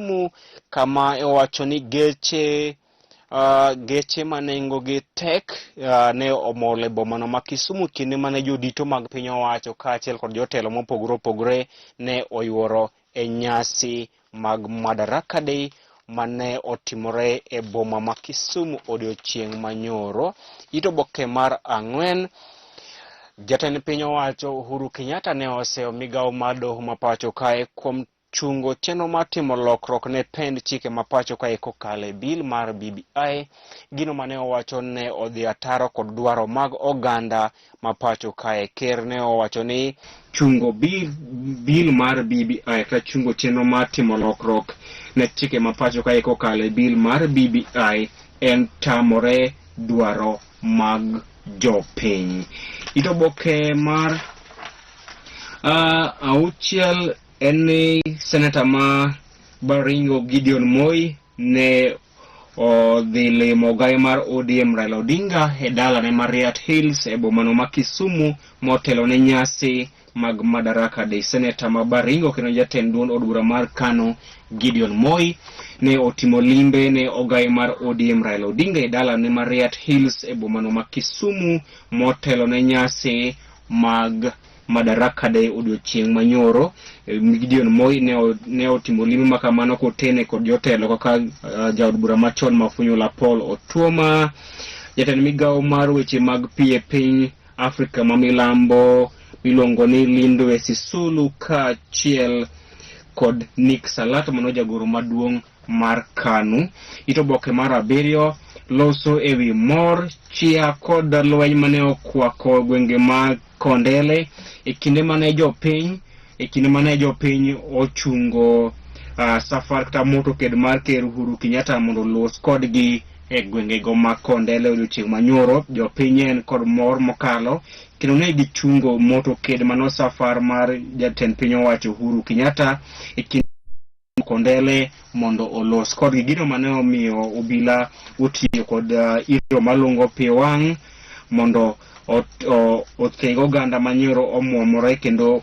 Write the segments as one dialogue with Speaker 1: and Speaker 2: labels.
Speaker 1: Kisumu kama iwacho ni geche geche ma nengogi tek ne omol e bomano ma Kisumu kinde mane jodito mag piny owacho kaachiel kod jotelo mopogore opogore ne oyuoro e nyasi mag Madaraka Day mane otimore e boma ma Kisumu odiochieng' manyoro. It oboke mar ang'wen Jatend piny owacho Uhuru Kenyatta ne oseyo migawo mar doho ma pacho kae kuom chungo chenro mar timo lokruok ne pend chike ma pacho kae kokalo e bil mar BBI, gino mane owacho ne odhi ataro kod dwaro mag oganda ma pacho kae. Ker ne owacho ni chungo bil mar BBI kata chungo chenro mar timo lokruok ne chike ma pacho kae kokalo e bil mar BBI en tamore dwaro mag jopiny. It oboke mar auchiel en ni seneta ma Baringo Gideon Moi ne odhi limo ogaye mar ODM Raila Odinga e dalane mar Riat Hills e bomano ma Kisumu motelo ne nyasi mag Madaraka Day. Seneta ma Baringo kendo jatend duond od bura mar Kano Gideon Moi ne otimo limbe ne ogaye mar ODM Raila Odinga e dalane mar Riat Hills e bomano ma Kisumu motelo ne nyasi mag Madaraka Day odiochieng' manyoro. Gideon Moi ne otimo limbe ma kamano kotene kod jotelo kaka jaod bura machon Mafunyula Paul Otuoma, jatend migawo mar weche mag pi e piny Afrika ma milambo miluongo ni Lindwe Sisulu kaachiel kod Nick Salat mano jagoro maduong' mar KANU. It oboke mar abiriyo loso e wi mor, chia kod lweny mane okwako gwenge mag Kondele e kinde mane jopiny e kinde mane jopiny ochungo safar kata motoked mar Ker Uhuru Kenyatta mondo olos kodgi e gwengego ma Kondele odiochieng' manyoro. Jopiny en kod mor mokalo kendo ne gichungo motoked mano safar mar jatend piny owacho Uhuru Kenyatta e kinde Kondele mondo olos kodgi gino mane omiyo obila otiyo kod iro malungo pi wang' mondo otheg oganda manyoro omuomore kendo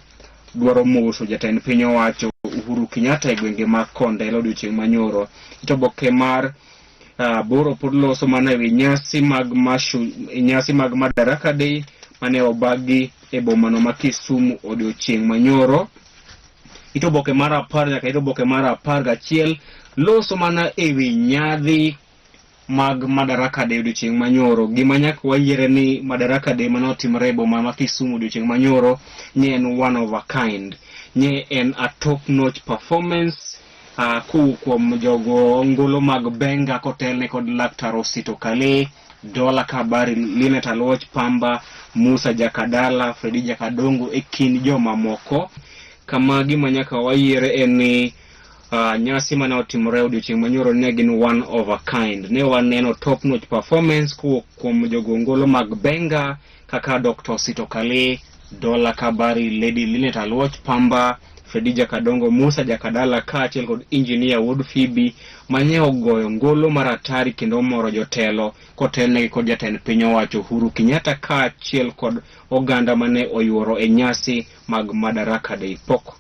Speaker 1: dwaro moso jatend piny owacho Uhuru Kenyatta e gwenge mag Kondele odiochieng' manyoro. Ito oboke mar boro pod loso mana ewi nyasi mag mashu, nyasi mag Madaraka Day mane obagi e bomano ma Kisumu odiochieng' manyoro. Ito oboke mar 10 nyaka ito oboke mar 11 loso mana ewi nyadhi mag Madaraka Day odiochieng' manyoro. Gima nyaka wayiere ni Madaraka Day mane otimore e boma ma Kisumu odiochieng' manyoro nye en one of a kind. Nye en a top notch performance kowuok kuom jogo ngolo mag Benga kotelne kod Laktar Osito Kale, Dola Kabari, Linet Aluoch Pamba, Musa Jakadala, Fredi Jakadongo e kind jomamoko. Kama gima nyaka wayiere en ni nyasi mane otimore odiochieng' manyoro ne gin one of a kind. Ne waneno top notch performance kowuok kuom jogo ngolo mag Benga kaka Dr. Osito Kale, Dola Kabari, Lady Linet Aluoch Pamba, Fredi Jakadongo, Musa Jakadala kaachiel kod Engineer Wuod Phoebe manye ogoyo ngolo mar atari kendo omoro jotelo kotelnegi kod jatend piny owacho Uhuru Kenyatta kaachiel kod oganda mane oyuoro e nyasi mag Madaraka Day. Pok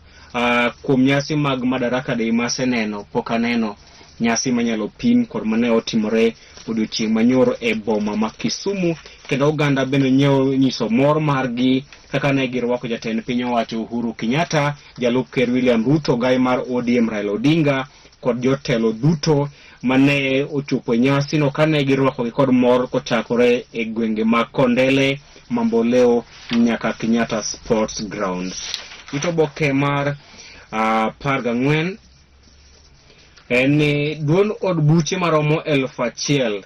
Speaker 1: kuom nyasi mag Madaraka Day maseneno, pok aneno nyasi manyalo pim kod mane otimore odiochieng' manyoro e boma ma Kisumu, kendo oganda bende nyiewo nyiso mor margi kaka ne girwako jatend piny owacho Uhuru Kenyatta, jalup ker William Ruto, gai mar ODM Raila Odinga kod jotelo duto mane ochopo e nyasino kane girwakogi kod mor kochakore e gwenge mag Kondele, Mamboleo nyaka Kenyatta Sports Ground. It oboke mar 14 en ni duond od buche maromo 1000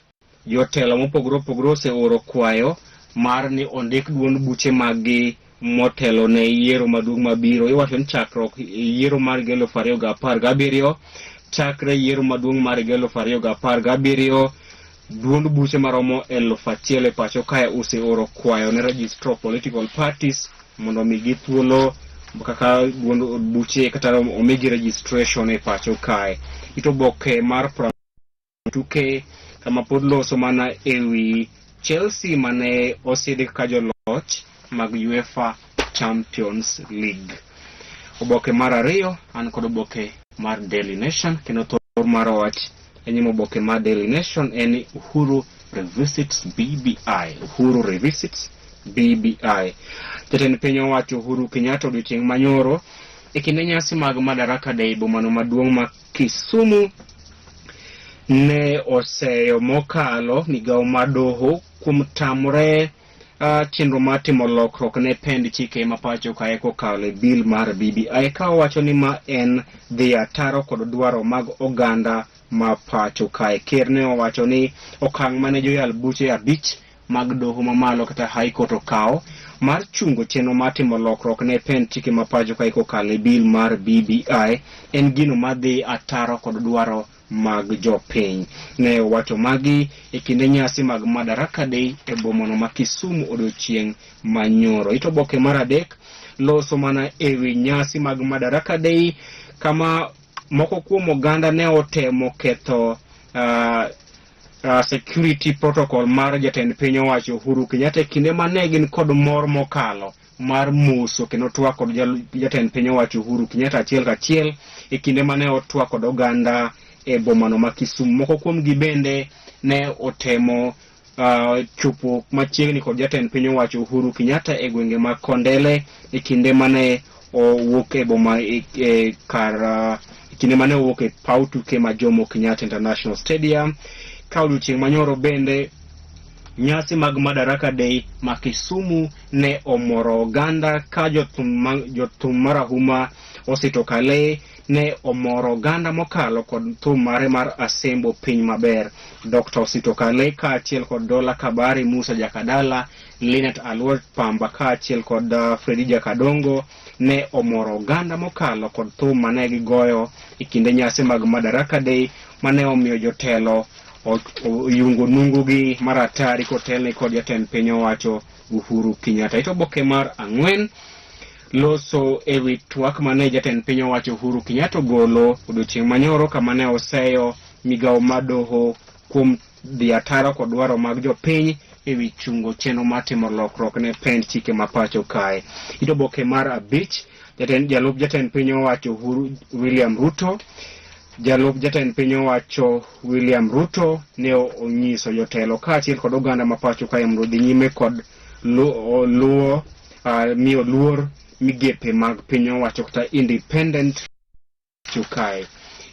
Speaker 1: jotelo mopogore opogore oseoro kwayo mar ni ondik duond buche maggi motelo ne yiero maduong' mabiro. Iwacho ni chakruok yiero mar higa 2017 chakre yiero maduong' mar higa 2017 duond buche maromo 1000 e pacho kae oseoro kwayo ne Registrar of Political Parties mondo omigi thuolo kaka duond od buche kata omigi registration e pacho kae. It oboke mar tuke kama pod loso mana ewi Chelsea mane osidhi kaka joloch mag UEFA Champions League. Oboke mar ariyo an kod oboke mar Daily Nation kendo thor mar wach e nyim oboke mar Daily Nation en ni Uhuru revisits BBI. Uhuru revisits BBI. Jatend piny owacho Uhuru Kenyatta odiochieng' manyoro e kinde nyasi mag Madaraka Day bomano maduong' ma Kisumu ne oseyo mokalo migawo mar doho kuom tamore chenro mar timo lokruok ne pend chike ma pacho kae kokalo e bill mar BBI ka owacho ni ma en dhi ataro kod dwaro mag oganda ma pacho kae. Ker ne owacho ni okang' mane joyal buche abich mag doho mamalo kata High Court okawo mar chungo chenro mar timo lokruok ne pend chike ma pacho kae kokalo e bill mar BBI en gino madhi ataro kod dwaro mag jopiny. Ne owacho magi e kinde nyasi mag Madaraka Day e bomano ma Kisumu odiochieng' manyoro. Ito oboke mar adek loso mana e wi nyasi mag Madaraka Day kama moko kuom oganda ne otemo ketho security protocol mar jatend piny owacho Uhuru Kenyatta e kinde ma ne gin kod mor mokalo mar moso kendo twak kod jatend piny owacho Uhuru Kenyatta achiel kachiel e kinde mane otwak kod oganda e bomano ma Kisumu. Moko kuomgi bende ne otemo chopo machiegni kod jatend piny owacho Uhuru Kenyatta e gwenge mag Kondele e kinde mane owuok e boma e kar e kinde mane owuok e paw tuke ma Jomo Kenyatta International Stadium. Ka odiochieng' manyoro bende nyasi mag Madaraka Day ma Kisumu ne omoro oganda ka jothum marahuma Osito Kale ne omoro oganda mokalo kod thum mare mar Asembo Piny Maber. Dr. Osito Kale kaachiel kod Dola Kabari, Musa Jakadala, Linet Aluoch Pamba kaachiel kod Fredi Jakadongo ne omoro oganda mokalo kod thum mane gigoyo e kinde nyasi mag Madaraka Day mane omiyo jotelo oyungo nungugi maratari kotelni kod jatend piny owacho Uhuru Kenyatta. Ito oboke mar ang'wen loso e wi twak mane jatend piny owacho Uhuru Kenyatta ogolo odiochieng' manyoro kama ne oseyo migawo mar doho kuom dhi ataro kod dwaro mag jopiny e wi chungo chenro mar timo lokruok ne pend chike ma pacho kae. Ito oboke mar abich jalup jatend piny owacho Uhuru William Ruto Jalup jatend piny owacho William Ruto ne onyiso jotelo kaachiel kod oganda ma pacho kae mondo odhi nyime kod luwo miyo luor migepe mag piny owacho kata independent kae.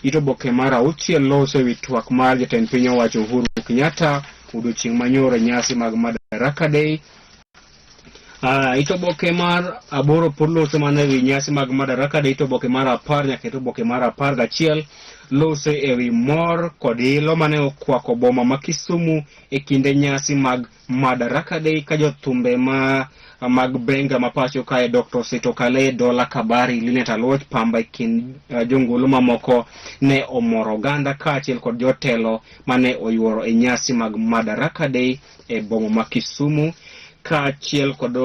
Speaker 1: Ito oboke mar auchiel loso e wi twak mar jatend piny owacho Uhuru Kenyatta odiochieng' manyoro e nyasi mag Madaraka Day. Ito oboke mar aboro pod loso mana e wi nyasi mag Madaraka Day. Ito oboke mar 10 nyaka ito oboke mar 11 loso e wi mor kod ilo mane okwako boma ma Kisumu e kinde nyasi mag Madaraka Day ka jothumbe ma mag benga ma pacho kae Dr. Osito Kale, Dola Kabari, Linet Aluoch, Pamba e kind jongolo mamoko ne omoro oganda kaachiel kod jotelo mane oyuoro e nyasi mag Madaraka Day e boma ma Kisumu kaachiel kod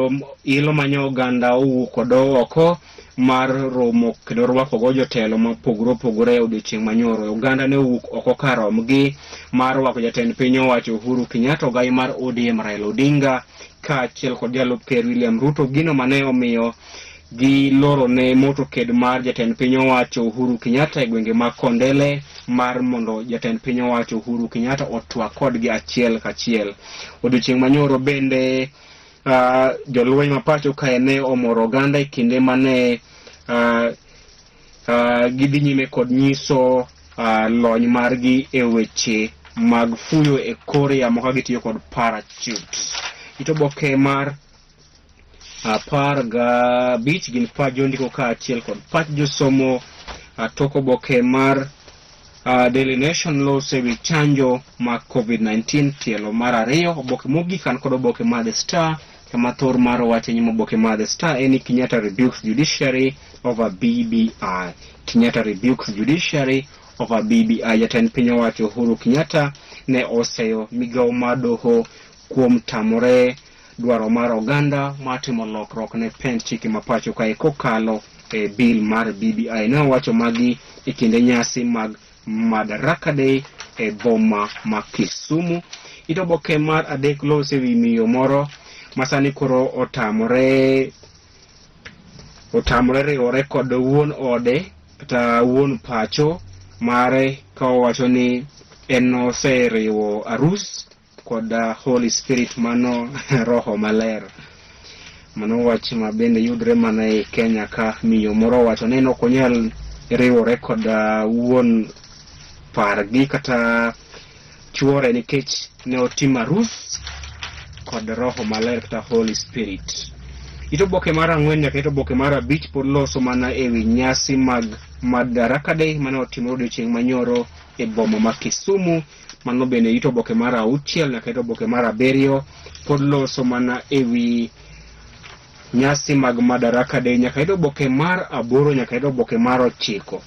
Speaker 1: ilo manyo oganda owuok kod oko mar romo kendo rwakogo jotelo mopogore opogore e odiochieng' manyoro. Oganda ne owuok oko kar romgi mar rwako jatend piny owacho Uhuru Kenyatta, ogai mar ODM Raila Odinga kaachiel kod jalup ker William Ruto, gino mane omiyo giloro ne motorcade mar jatend piny owacho Uhuru Kenyatta e gwenge mag Kondele mar mondo jatend piny owacho Uhuru Kenyatta otwak kodgi achiel kachiel. Odiochieng' manyoro bende jolweny ma pacho kae ne omoro oganda e kinde mane gidhi nyime kod nyiso lony margi e weche mag fuyo e kor yamo ka gitiyo kod parachutes. Ito oboke mar 15 gin pach jondiko kaachiel kod pach josomo. Tok oboke mar Daily Nation loso e wi chanjo mag COVID-19 tielo mar 2. Oboke mogik an kod oboke mar The Star kama thor mar wach e nyim oboke mar The Star en ni Kenyatta rebukes judiciary over BBI. Kenyatta rebukes judiciary over BBI. Jatend piny owacho Uhuru Kenyatta ne oseyo migawo mar doho kuom tamore dwaro mar oganda mar timo lokruok ne pend chike ma pacho kae kokalo e bill mar BBI. Ne owacho magi e kinde nyasi mag Madaraka Day e boma ma Kisumu. Ito oboke mar adek lose wi miyo moro ma sani koro otamore riwore kod wuon ode. kata wuon pacho mare ka owacho ni en oseriwo arus kod Holy Spirit mano roho maler. Mano wach ma bende yudre mana e Kenya ka miyo moro owacho ni en ok onyal riwore kod wuon pargi kata chuore nikech ne otimo arus kod roho maler kata Holy Spirit. It oboke mar ang'wen nyaka it oboke mar abich pod loso mana e wi nyasi mag Madaraka Day mane otimore odiochieng' manyoro e boma ma Kisumu. Mano bende it oboke mar auchiel nyaka it oboke mar abiriyo pod loso mana e wi nyasi mag Madaraka Day nyaka it oboke mar aboro nyaka it oboke mar ochiko.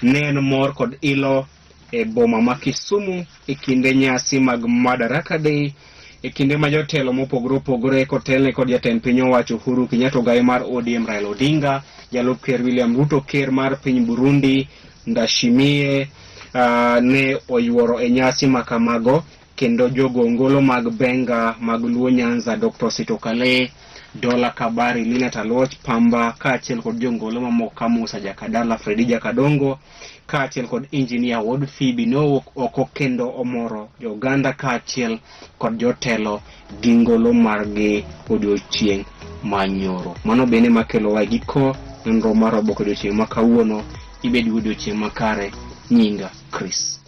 Speaker 1: Ne en mor kod ilo e boma ma Kisumu e kinde nyasi mag Madaraka Day e kinde ma jotelo mopogore opogore kotelne kod jatend piny owacho Uhuru Kenyatta ogayo mar ODM Raila Odinga, jalup ker William Ruto, ker mar piny Burundi Ndashimiye ne oyuoro e nyasi ma kamago kendo jogo ngolo mag Benga mag Luo Nyanza Dr. Osito Kale, Dola Kabari, Linet Aluoch Pamba kaachiel kod jongolo mamoko ka Musa Jakadala, Fredi Jakadongo kaachiel kod injinia Wuod Phoebe nowuok oko kendo omoro jo-oganda kaachiel kod jotelo gi ngolo margi odiochieng' manyoro. Mano bende makelowa e giko nonro mar oboke odiochieng' ma kawuono. Ibed gi odiochieng' makare. Nyinga Chris.